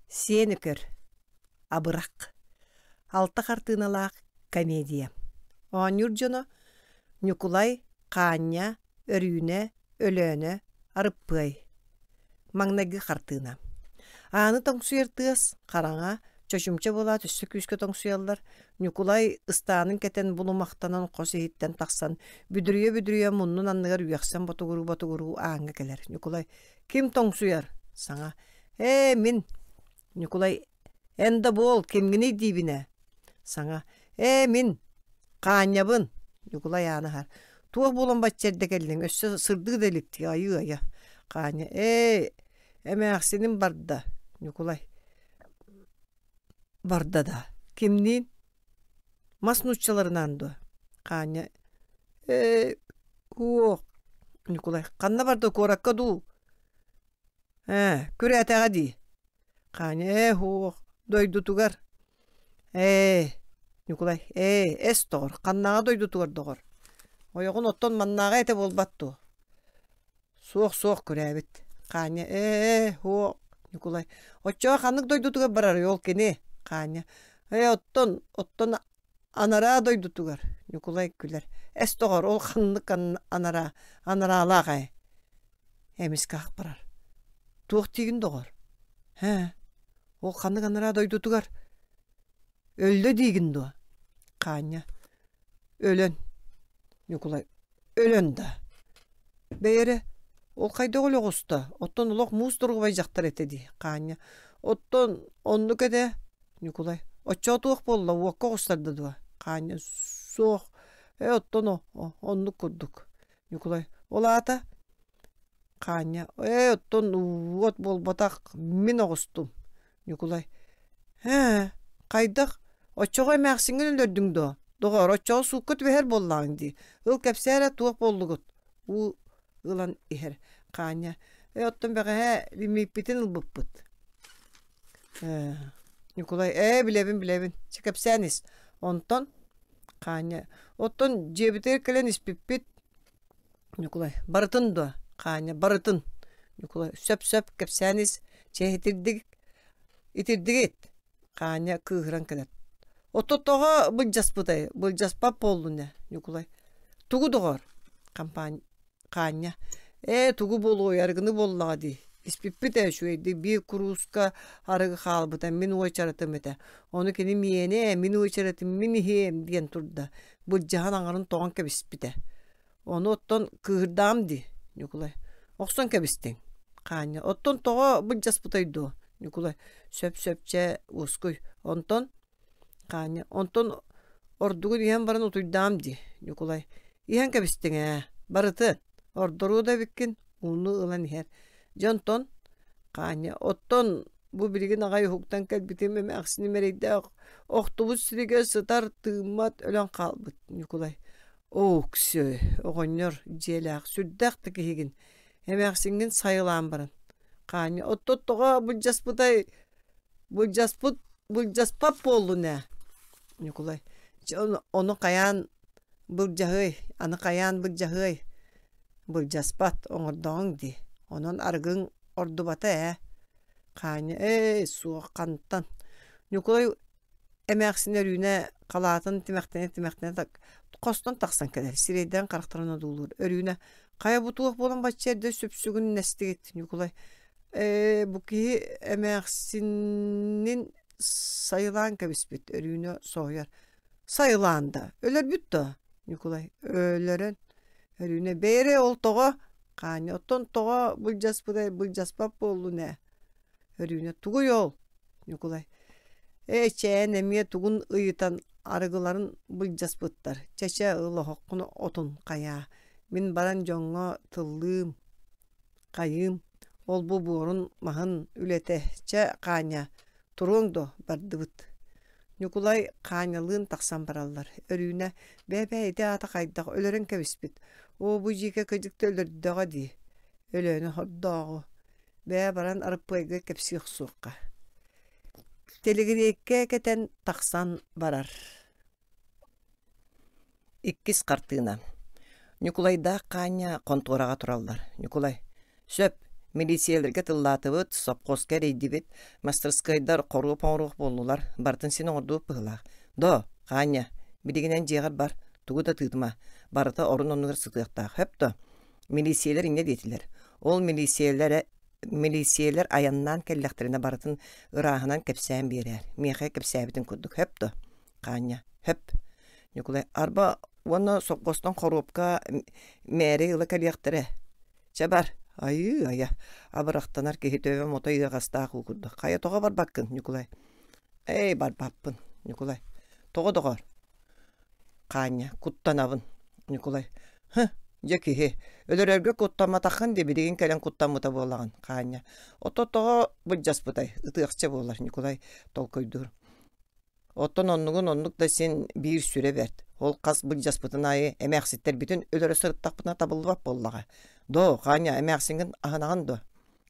Сиэн Өкөр Абырах Алта хартыыналаах комедия Оонньуур дьоно Ньукулай, Хаанньа, Өрүүнэ, Өлөөнө, Арыппыай Маҥнайгы хартыына Ааны тоҥсуйар тыас, хараҥа, чочумча буолаат өссө күүскэ тоҥсуйаллар. Ньукулай ыстаанын кэтэн булумахтанан хос иһиттэн тахсан, бүдүрүйэ-бүдүрүйэ муннун анныгар үөхсэн ботугуруу-ботугуруу ааҥҥа кэлэр. Ньукулай «Ким тоҥсуйар?» Саҥа «Ээ, мин!» Ньукулай «Эн да буол, кимҥиний диибин ээ?» Саҥа «Ээ, мин! Хаанньабын!» Ньукулай ааны аһар «Туох буолан бачча эрдэ кэллиҥ, өссө сырдыы да илик дии, айыы-айа!» Хаанньа «Ээ, эмээхсиним барда!» Ньукулай «Барда да? Кимниин?» «Мас нууччаларынаан дуо?» Хаанньа «Ээ, уох!» Ньукулай «Ханна барда, куоракка дуу?» «Ээ, күрээтэҕэ дии» Хаанньа «Ээ, уох, дойдутугар» «Ээ, Ньукулай, ээ, эс доҕор, ханнааҕы дойдутугар доҕор? Ойоҕун оттон маннааҕы этэ буолбат дуо?» Суох-суох күрээбит. Хаанньа ээ, һуох Ньукулай оччоҕо ханнык дойдутугар барарый ол кини? Хаанньа ээ оттон, оттон анараа дойдутугар Ньукулай күлэр эс доҕор ол ханнык анараа, анараалаах ээ Эмискэ ах барар туох диигин доҕор Ээ, ол ханнык анараа дойдутугар өллө диигин дуо? Хаанньа өлөн Ньукулай өлөн да Бэйэрэ ол хайдах өлө оҕуста оттон олох муус доруобай дьахтар этэ дии Хаанньа оттон оннук этэ Ньукулай оччоҕо туох буолла уокка оҕустарда дуо Хаанньа суох ээ оттон оннук курдук Ньукулай ол аата Хаанньа ээ оттон уот буолбатах мин оҕустум Ньукулай «Ээ, хайдах? Оччоҕо эмээхсиҥҥин өлөрдүҥ дуо? Доҕоор, оччоҕо суукка түбэһэр буоллаҕыҥ дии. Ыл кэпсээ эрэ туох буоллугут?» Уу ылан иһэр. Хаанньа «Ээ, оттон бэҕэһээ лимииппитин ылбыппыт». Ээ, Ньукулай «Ээ, билэбин, билэбин. Чэ, кэпсээн ис. Онтон?» Хаанньа «Оттон дьиэбитигэр кэлэн испиппит Ньукулай «Барытын дуо?» Хаанньа «Барытын!» Ньукулай «Сөп-сөп, кэпсээн ис, чэ итирдик итирдигит!» Хаанньа кыыһыран кэлэр «Ото тоҕо былдьаспытай, былдьаспат буоллун ээ?» Ньукулай «Тугу доҕор?» Хаанньа «Ээ, тугу буолуой, арыгыны буоллаҕа дии. Испиппит ээ үчүгэйдик, биир курууска арыгы хаалбыта, мин уочаратым этэ. Ону кини миэнэ, мин уочаратым, мин иһиэм диэн турда. Былдьаһан аҥарын тоҕон кэбиспитэ. Ону оттон кыыһырдаҕым дии, Ньукулай. Охсон кэбистиҥ, Хаанньа. Оттон тоҕо былдьаспытай дуо, Ньукулай. Сөп-сөп чэ, уоскуй. Онтон, Хаанньа, онтон ордугун иһэн баран утуйдаҕым дии, Ньукулай. Иһэн кэбистиҥ ээ, барытын. Ордоруо да эбиккин, ууну ылан иһэр. Дьэ онтон, Хаанньа, оттон бу билигин аҕай уһуктан кэлбитим эмээхсиним эрэйдээх охтубут сиригэр сытар, тыыммат, өлөн хаалбыт, Ньукулай. Ооксүө, оҕонньор дьиэлээх, сүрдээх да киһигин, эмээхсиҥҥин сайылаан баран. Хаанньа, оттон тоҕо былдьаспытай, былдьаспыт, былдьаспат буоллун ээ? Ньукулай, чэ ону хайаан былдьаһыай, аны хайаан былдьаһыай? Былдьаспат, оҥордоҕуҥ дии, онон арыгыҥ ордубата ээ. Хаанньа, ээ, суох, хантан? Ньукулай Эмээхсин Өрүүнэ халаатын тимэхтэнэ-тимэхтэнэ хостон тахсан кэлэр, сирэйдэрин харахтарын одуулуур. Өрүүнэ «Хайа бу туох буолан бачча эрдэ сүпсүгүннэстигит?» Ньукулай «Ээ, бу киһи эмээхсинин сайылаан кэбиспит» Өрүүнэ соһуйар «Сайылаан да, өлөрбүт дуо?» Ньукулай «Өлөрөн» Өрүүнэ «Бээрэ, ол тоҕо?» Хаанньа «Оттон тоҕо былдьаспытай, былдьаспат буоллун ээ?» Өрүүнэ «Тугуй ол?» Ньукулай «Ээ, чээн эмиэ тугун ыйытан арыгыларын былдьаспыттар. Чэ-чэ, ыл оһоххун отун хайаа. Мин баран дьоҥҥо тыллыым, хайыым. Ол-бу буорун маһын үлэтэ. Чэ, Хаанньа, туруоҥ дуо, бардыбыт». Ньукулай Хаанньалыын тахсан бараллар. Өрүүнэ «Бээ-бээ, ити аата хайдах өлөрөн кэбиспит. Оо, бу дьиикэ кыдьык да өлөрдөҕө дии. Өлөөнө хордооҕу Бээ баран Арыппыайга кэпсии охсуохха Тэлэгириэккэ кэтэн тахсан барар Иккис хартыына Ньукулайдаах Хаанньа хонтуораҕа тураллар. Ньукулай: «Сөп, Милициялэргэ тыллаатыбыт, сопхуоска эрийдибит, мастарыскыайдар хоруоп оҥоруох буоллулар, барытын син оҥордубут быһыылаах. Доо, Хаанньа, билигин эн дьиэҕэр бар, тугу да тыытыма, барыта орун-оннугар сытыахтаах, хөп да? Милициялэр инньэ диэтилэр. Ол милициялэрэ милициялэр айаннаан кэллэхтэринэ барытын ырааһынан кэпсээн биэрээр, миэхэ кэпсээбитин курдук, хөп да? Хаанньа, хөп. Ньукулай, арба уонна сопхуостан хоруопка мээрэй ыла кэлиэхтэрэ. Чэ бар, айыы-айа, абырахтанар киһи төбөм отой ыаҕастаах уу курдук. Хайа тоҕо барбаккын, Ньукулай? Эй, барбаппын, Ньукулай. Тоҕо доҕор? Хаанньа, куттанабын, Ньукулай. Һы, дьэ киһи, өлөрөргө куттамматаххын дии билигин кэлэн куттаммыта буолаҕын, Хаанньа. Ото тоҕо былдьаспытай, ытыахча буолар, Ньукулай толкуйдуур. Оттон оннугун оннук да син биир сүрэ бэрт. Ол хас былдьаспытын аайы эмээхситтэрбитин өлөрө сырыттахпытына табыллыбат буоллаҕа. Доо, Хаанньа, эмээхсиҥҥин аһынаҕын дуо?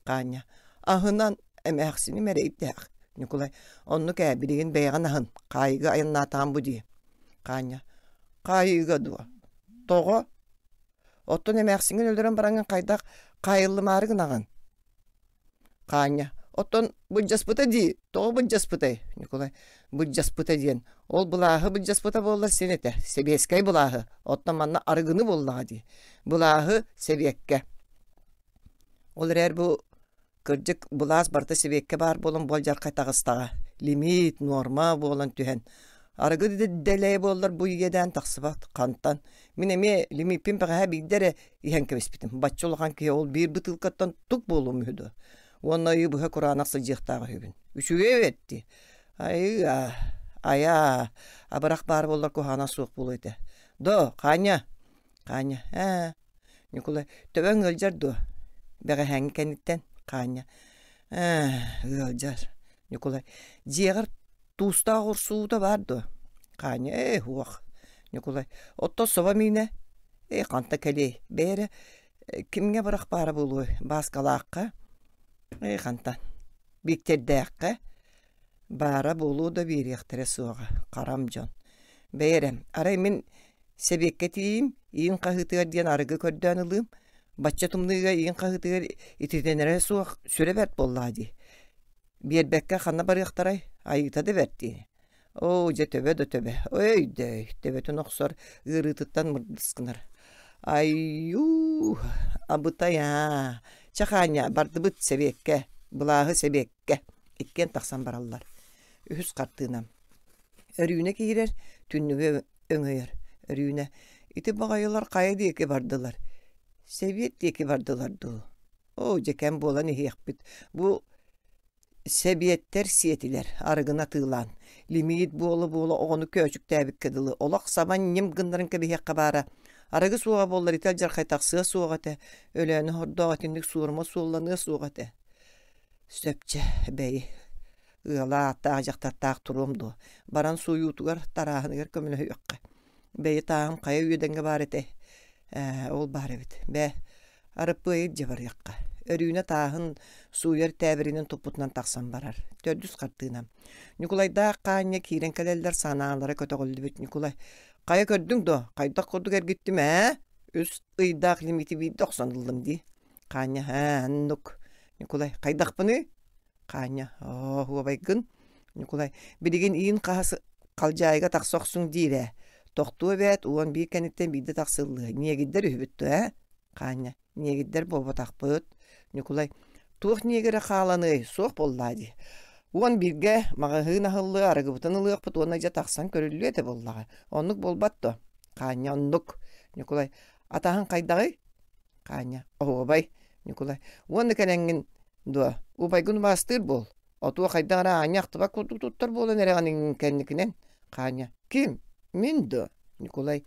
Хаанньа, аһынан эмээхсиним эрэйдээх. Ньукулай, оннук ээ, билигин бэйэҕин аһын, хаайыыга айаннаатаҕым бу дии. Хаанньа, хаайыыга дуо? Тоҕо? Оттон эмээхсиҥҥин өлөрөн бараҥҥын хайдах хаайыллымаары гынаҕын? Хаанньа, оттон былдьаспыта дии, тоҕо былдьаспытай? Ньукулай, былдьаспыта диэн, ол былааһы былдьаспыта буоллар син этэ, сэбиэскэй былааһы, оттон манна арыгыны буоллаҕа дии, былааһы сэбиэккэ. Ол эрээр бу кырдьык былаас барыта сэбиэккэ баар буолан буолдьархай таҕыстаҕа, лимиит, нуорма буолан түһэн, арыгы дэлэйэ буоллар бу иэдээн тахсыбат, хантан? Мин эмиэ лимииппин бэҕэһээ биирдэ эрэ иһэн кэбиспитим. Бачча улахан киһи ол биир бытыылкаттан тук буолуом үһү дуо? Уонна ыйы быһа кураанах сылдьыахтаах үһүбүн. Үчүгэй эбит дии. Айыы-аа, айаа, абырах баар буоллар куһаҕана суох буолуо этэ. Доо, Хаанньа, Хаанньа, ээ, Ньукулай, төбөҥ ыалдьар дуо? Бэҕэһээҥҥи кэнниттэн, Хаанньа, ээ, ыалдьар. Ньукулай, дьиэҕэр туустаах урсуута баар дуо? Хаанньа, ээ, уох. Ньукулай, оттон собо миинэ? Ээ, ханта кэлиэй, бэйэ эрэ кимҥэ бырах баара буолуой, Бааскалаахха? Ээ, хантан? Бииктэрдээххэ? Баара буолуо да биэриэхтэрэ суоҕа, харам дьон. Бэйэ эрэ, арай мин сэбиэккэ тиийим, иин хаһыытыгар диэн арыгы көрдөөн ылыым, бачча тымныыга иин хаһыытыгар ититинэрэ суох сүрэ бэрт буоллаҕа дии. Биэрбэккэ ханна барыахтарай, айыыта да бэрт дии. Оо, дьэ төбө да төбө, өйдөй, төбөтүн охсор ыарыытыттан мырдыс гынар. Айуу, абытай-аа, чэ Хаанньа, бардыбыт сэбиэккэ, былааһы сэбиэккэ. Иккиэн тахсан бараллар. Үһүс хартыына. Өрүүнэ киирэр, түннүгү өҥөйөр. Өрүүнэ, ити баҕайылар хайа диэки бардылар? Сэбиэт диэки бардылар дуу? Оо, дьэ кэм буолан иһиэхпит. Бу Сэбиэттэр сиэтилэр, арыгыны атыылаан, лимиит буола-буола оҕону көөчүктээбиккэ дылы олох сабан ньим гыннаран кэбиһиэххэ баара. Арыгы суоҕа буоллар ити алдьархай тахсыа суох этэ, Өлөөнө сордоох итинник суорума суолланыа суох этэ. Сөп чэ, бэйи, ыала ааттаах дьахтартаах туруом дуо, баран сууйуутугар, тарааһыныгар көмөлөһүөххэ. Бэйи тааһым хайа үөдэҥҥэ баар этэй? Ээ, ол баар эбит. Бээ, Арыппыайы илдьэ барыахха. Өрүүнэ тааһын сууйар тээбиринин туппутунан тахсан барар. Төрдүс хартыына. Ньукулайдаах Хаанньа киирэн кэлэллэр санаалара көтөҕүллүбүт Ньукулай. Хайа көрдүҥ дуо? Хайдах курдук эргиттим ээ? Үс ыйдаах лимити биирдэ охсон ыллым дии. Хаанньа, ээ, оннук. Ньукулай, хайдахпыный? Хаанньа, оо, уобайгын. Ньукулай, билигин иин хаһа халдьаайыга тахса охсуҥ диир ээ. Тохтуо эбээт, 11 кэнниттэн биирдэ тахсыллыа. Ньиэгирдэр үһүбүт дуо, ээ? Хаанньа, ньиэгирдэр буолбатахпыт. Ньукулай, туох ньиэгирэ хааланыай, суох буоллаа дии. 11-гэ маҕаһыын аһыллыа, арыгыбытын ылыахпыт уонна дьэ тахсан көрүллүө этэ буоллаҕа. Оннук буолбат дуо? Хаанньа, оннук. Ньукулай, атаһыҥ хайдаҕый? Хаанньа, оһуобай. Ньукулай, уонна кэлэҥҥин дуо, убайгын убаастыыр буол. Отуо хайдах эрэ аанньа ахтыбат курдук туттар буолан эрэҕин кэнникинэн. Хаанньа, ким? Мин дуо? Ньукулай,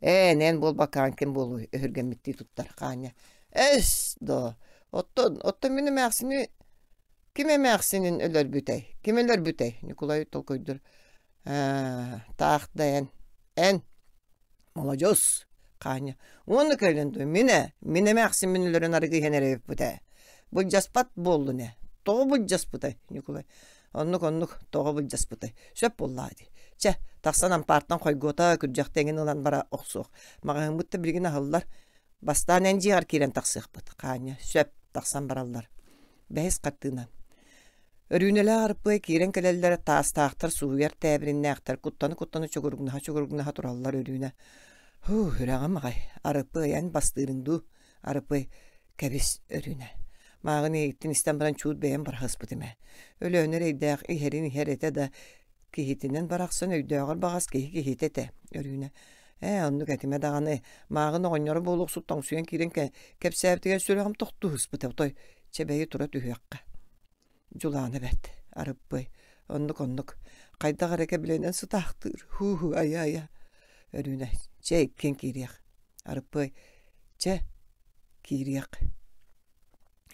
ээ, эн буолбаккаҕын ким буолуой? Өһүргэммиттии туттар Хаанньа. Эс, доо, оттон, оттон мин эмээхсини ким эмээхсинин өлөрбүтэй? Ким өлөрбүтэй? Ньукулай толкуйдуур. Ээ, таах да эн, эн Маладьыас, Хаанньа. Уонна кэлэн дуо, мин ээ, мин эмээхсиммин өлөрөн арыгы иһэн эрэйбиппит ээ. Былдьаспат буоллун ээ. Тоҕо былдьаспытай, Ньукулай? Оннук, оннук, тоҕо былдьаспытай. Сөп буоллаа дии. Чэ, тахсан ампаартан хойгуота, күрдьэхтэ эҥин ылан бара охсуох. Маҕаһыыммыт да билигин аһыллар. Бастаан эн дьиэҕэр киирэн тахсыахпыт, Хаанньа. Сөп. Тахсан бараллар. Бэһис хартыына. Өрүүнэлээх Арыппыай киирэн кэлэллэр, таастаахтар, сууйар тээбириннээхтэр куттана-куттана чугуругнаһа-чугуругнаһа тураллар Өрүүнэ. Һуу, үрэҕим аҕай, Арыппыай эн бастыырыҥ дуу? Арыппыай, кэбис, Өрүүнэ. Мааҕын иһиттин истэн баран чуут бэйэм барахыспытым ээ. Өлөөнө эрэйдээх иһэрин иһэр этэ да, киһитинэн барахсан өйдөөҕөр баҕас киһи киһитэ этэ, Өрүүнэ. Ээ, оннук этимэ даҕаны, мааҕын оҕонньоро буолуохсут тоҥсуйан киирэн кэпсээбитигэр сүрэҕим тохтуу сыспыта, отой чэбэйи тура түһүөххэ. Дьулаана бэрт, Арыппый, оннук-оннук, хайдах эрэ кэбилэнэн сытаахтыыр, һуу-һуу, айа-айа. Өрүүнэ, чэ иккиэн киириэх. Арыппый, чэ, киириэх.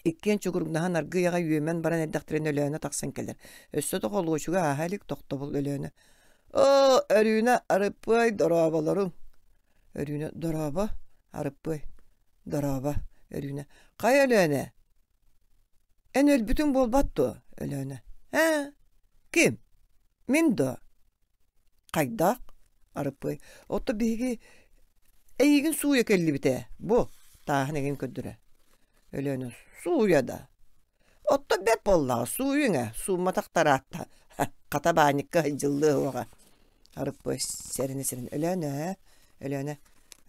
Иккиэн чугуруҥнаһан аргыый аҕай үөмэн баран эрдэхтэринэ Өлөөнө тахсан кэлэр. Өссө да холуочуга ааһа илик тохтобул Өлөөнө. Оо, Өрүүнэ, Арыппыай, дорооболоруҥ. Өрүүнэ, дорообо, Арыппыай, дорообо, Өрүүнэ. Хайа Өлөөнө? Эн өлбүтүҥ буолбат дуо, Өлөөнө? Ээ, ким? Мин дуо? Хайдах? Арыппыай. Оттон биһиги эйигин сууйа кэллибит ээ, бу, тааһын эҥин көрдөрө. Өлөөнө сууйа да. Оттон бэрт буоллаҕа, сууйуҥ ээ, суумматах тараатта, хата баанньыкка сылдьыллыа уоҕа. Арыппыай сэрэнэ-сэрэнэ Өлөөнө, Өлөөнө,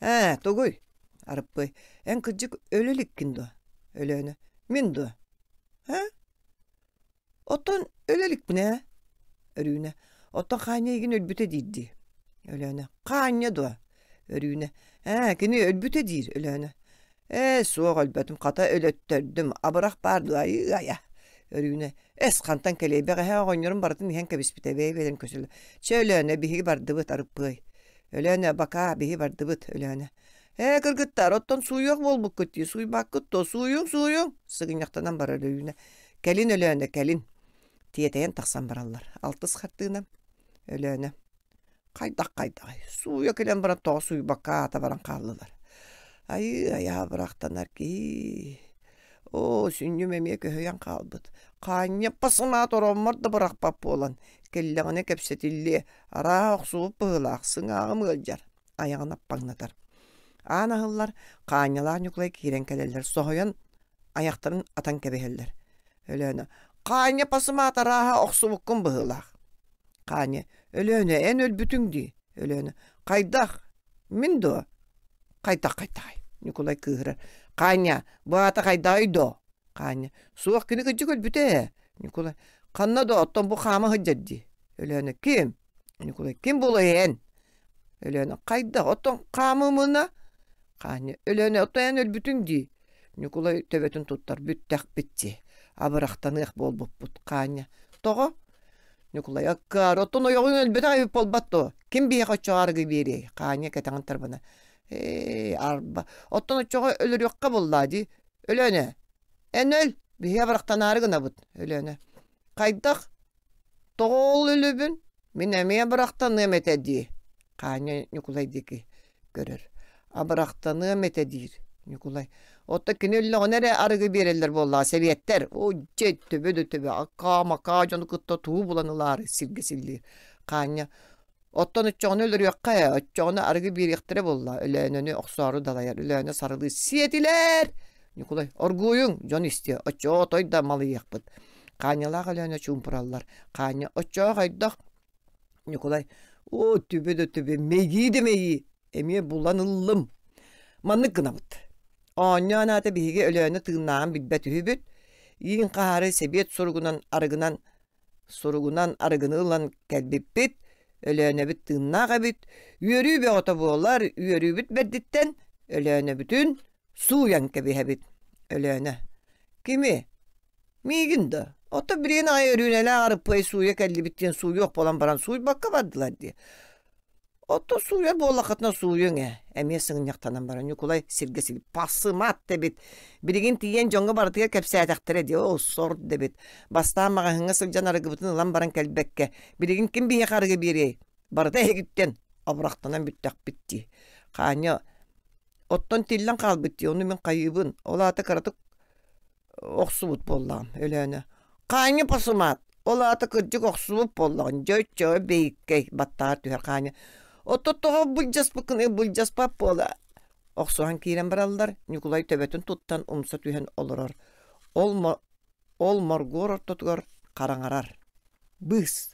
ээ, тугуй? Арыппыай, эн кырдьык өлө иликкин дуо? Өлөөнө, мин дуо? Ээ? Оттон өлө иликпин ээ, Өрүүнэ. Оттон Хаанньа эйигин өлбүтэ диир дии. Өлөөнө. Хаанньа дуо? Өрүүнэ. Ээ, кини өлбүтэ диир, Өлөөнө. Ээ, суох өлбөтүм, хата өлөттөрдүм, абырах баар дуо, айыы-айа. Өрүүнэ. Эс, хантан кэлиэй, бэҕэһээ оҕонньорум барытын иһэн кэбиспитэ, бэйэ-бэйэлэрин көсөлө. Чэ, Өлөөнө, биһиги бардыбыт, Арыппыай. Өлөөнө, бакаа, биһи бардыбыт, Өлөөнө. Ээ, кыргыттар, оттон сууйуох буолбуккут дии, сууйбаккыт дуо, сууйуҥ, сууйуҥ, сыгынньахтанан барар Өрүүнэ. Кэлин, Өлөөнө, кэлин. Тиэтэйэн тахсан бараллар. Алтыс хартыына. Өлөөнө. Хайдах-хайдаҕый, сууйа кэлэн баран тоҕо сууйбакка аата баран хааллылар. Айыы, айаа бырахтанар киһи. Оо, сүнньүм эмиэ көһүйэн хаалбыт. Хаанньаппа сымаат ороммор да бырахпат буолан, кэллэҕинэ кэпсэтиллиэ, арааһа охсубут быһыылаах, сыҥааҕым ыалдьар айаҕын аппаҥнатар. Аан аһыллар, Хаанньалаах Ньукулай киирэн кэлэллэр, соһуйан айахтарын атан кэбиһэллэр. Өлөөнө «Хаанньа пасымаат арааһа охсубуккун быһыылаах». Хаанньа «Өлөөнө, эн өлбүтүҥ дии». Өлөөнө «Хайдах? Мин дуо?» «Хайдах хайдаҕай?» Ньукулай кыыһырар. «Хаанньа, бу аата хайдаҕый доо?» Хаанньа «Суох, кини кырдьык өлбүтэ ээ». Ньукулай «Ханна доо, оттон бу хаама сылдьар дии». Өлөөнө «Ким?» Ньукулай «Ким буолуой эн?» Өлөөнө «Хайдах, оттон хаамымына?» Хаанньа «Өлөөнө, оттон эн өлбүтүҥ дии». Ньукулай төбөтүн туттар «Бүттэхпит дии, абырахтаныах буолбуппут». Хаанньа «Тоҕо?» Ньукулай «Аккаар, оттон ойоҕуҥ өлбөтөх эбит буолбат дуо? Ким биһиэхэ оччоҕо арыгы биэриэй?» Хаанньа кэтэҕин тарбана «Ээ, арба, оттон оччоҕо өлөрүөххэ буоллаа дии. Өлөөнө, эн өл, биһиги абырахтанаары гынабыт». Өлөөнө «Хайдах? Тоҕо ол өлөбүн? Мин эмиэ абырахтаныам этэ дии, Хаанньа Ньукулай диэки көрөр. Абырахтаныам этэ диир Ньукулай. Оттон кини өллөҕүнэ эрэ арыгы биэрэллэр буоллаҕа сэбиэттэр. Оо, дьэ, төбө да төбө, акаа-макаа дьону кытта тугу булан ылаары сиргэ силлиир. Хаанньа Оттон оччоҕуна өлөрүөххэ ээ, оччоҕуна арыгы биэриэхтэрэ буолла, Өлөөнөнү охсоору далайар, Өлөөнө сарылыы «Сиэтилэр!» Ньукулай «Оргууйуҥ, дьон истиэ, оччоҕо отой да малыйыахпыт». Хаанньалаах Өлөөнө чуумпураллар. Хаанньа «Оччоҕо хайдах?» Ньукулай «Оо, түбэ да түбэ, мэйии да мэйии, эмиэ булан ыллым. Маннык гынабыт. Оонньоон аата биһиги Өлөөнө тыыннааҕын билбэт үһүбүт. Иин хаһаары сэбиэт суругунан арыгынан Суругунан арыгыны ылан кэлбиппит, Өлөөнөбүт тыыннаах эбит, үөрүү бөҕөтө буолар, үөрүүбүт бэрдиттэн Өлөөнөбүтүн сууйан кэбиһэбит. Өлөөнө: «Кими? Миигин да? Оттон билигин аҕай Өрүүнэлээх Арыппыай сууйа кэллибит диэн сууйуох буолан баран сууйбакка бардылар дии. Оттон сууйар буоллаххытына сууйуҥ ээ, эмиэ сыгынньахтанан баран Ньукулай сиргэ сири пасымаат дэбит. Билигин тиийэн дьоҥҥо барытыгар кэпсээтэхтэрэ дии, оо, сор дэбит. Бастаан маҕаһыыҥҥа сылдьан арыгыбытын ылан баран кэлбэккэ, билигин ким биһиэхэ арыгы биэриэй? Барыта эһигиттэн абырахтанан бүттэхпит дии. Хаанньа оттон тиллэн хаалбыт дии, ону мин хайыыбын, ол аата кыратык охсубут буоллаҕым Өлөөнө «Хаанньа посумаат, ол аата кырдьык охсубут буоллаҕын, дьэ оччоҕо бэйиккэй» баттаҕар түһэр Хаанньа «Оттон тоҕо былдьаспыккын былдьаспат буола» Охсуһан киирэн бараллар, Ньукулай төбөтүн туттан умса түһэн олорор. Ол, ол моргуор ортотугар хараҥарар. Быыс.